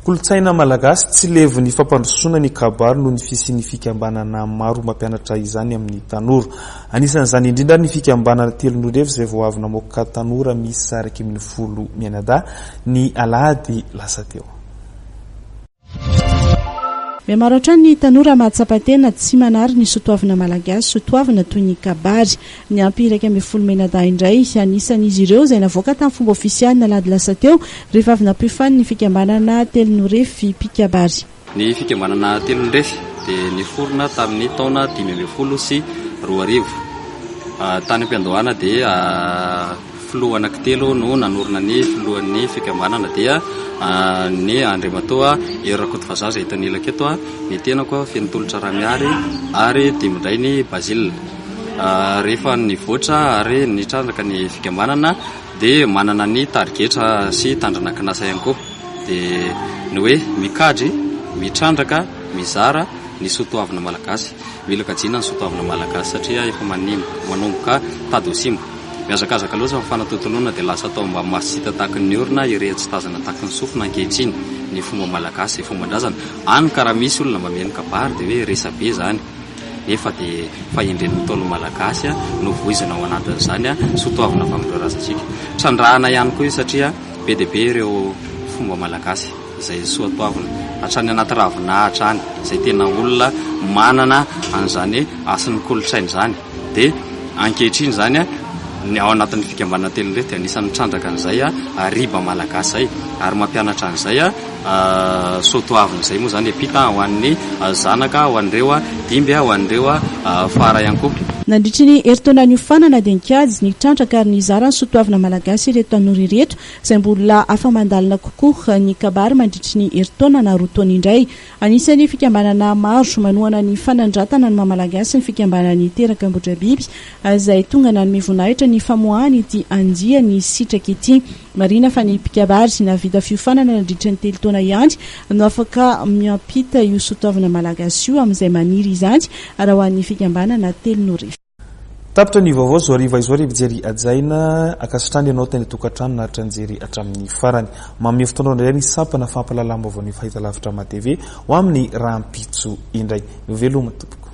Kolontsaina malagasy tsy levon'ny fampandrosoana ny kabary noho ny fisian'ny fikambanana maro mampianatra izany amin'ny tanora. Anisan'izany indrindra ny fikambanana Telon'Orefy izay vao avy namoaka tanora miisa 11 mianadahy ny alahady lasa teo. Mihamaro hatrany ny tanora mahatsapa tena tsy manary ny soatoavina malagasy, soatoavina toy ny kabary. Niampy 11 mianadahy indray, anisan'izy ireo izay navoaka tamin'ny fomba ofisialy ny alahady lasa teo, rehefa avy nampiofanin'ny fikambanana Telonorefy mpikabary. Ny fikambanana Telonorefy dia niforona tamin'ny taona 2015. Tany am-piandohana dia filoha anankitelo no nanorina ny filohan'ny fikambanana dia ny Andriamatoa Hery Rakotovazaha izay eto anilako eto, ny tenako Feno Tolotra Ramiary ary Dimbindrainy Basile. Rehefa nivoatra ary nitrandraka ny fikambanana dia manana ny tarigetra sy tandrana kinasa ihany koa dia ny hoe mikajy, mitrandraka, mizara ny soa toavina malagasy. Mila kajiana ny soa toavina malagasy satria efa manomboka tady ho simba. Mihazakazaka loatra ny fanatontoloana dia lasa atao mba maso tsy hita tahaky ny orona ireny tsy tazana tahaky ny sofina ankehitriny ny fomba malagasy izay fomban-drazana. Any ka raha misy olona mba mihaino kabary dia hoe resabe izany nefa dia fahendren'ny Ntaolo malagasy no voizina ao anatin'izany soa toavina avy amin'ireo razantsika. Trandrahana ihany koa io satria be dia be ireo fomba malagasy izay soa toavina hatrany anaty ravinahitra any izay tena olona manana an'izany hasin'ny kolontsaina izany dia ankehitriny izany ny ao anatin'ny fikambanana telo ireto dia anisan'ny mitrandraka an'izay riba malagasy izay ary mampianatra an'izay soa toavina izay moa izany ampita ho an'ny zanaka ho an'ireo dimby ho an'ireo fara ihany koa. Nandritry ny herintaona niofanana dia nikajy, nitrandraka ary nizara ny soa toavina malagasy ireto tanora ireto izay mbola afa-mandalina kokoa ny kabary mandritry ny herintaona na roa taona indray. Anisan'ny fikambanana maro manohana ny fanandratana ny maha malagasy ny fikambanan'ny Teraka Ambohidrabiby izay tonga nanome voninahitra ny famoahana ity andiany Sitraka ity. Marihina fa ny mpikabary nahavita fiofanana nandritra ny telo taona ihany no afaka miampita io soatoavina malagasy io amin'izay maniry izany raha ho an'ny fikambanana Telonorefy. Tapitra ny vaovao izao hariva izao ry mpijery hajaina, ankasitrahana ianao tany an-tokantrano naharitra nijery hatramin'ny farany. Manome fotoana indray ny sampana fampahalalam-baovaon'ny fahitalavitra MATV ho amin'ny rahampitso indray. Veloma tompoko.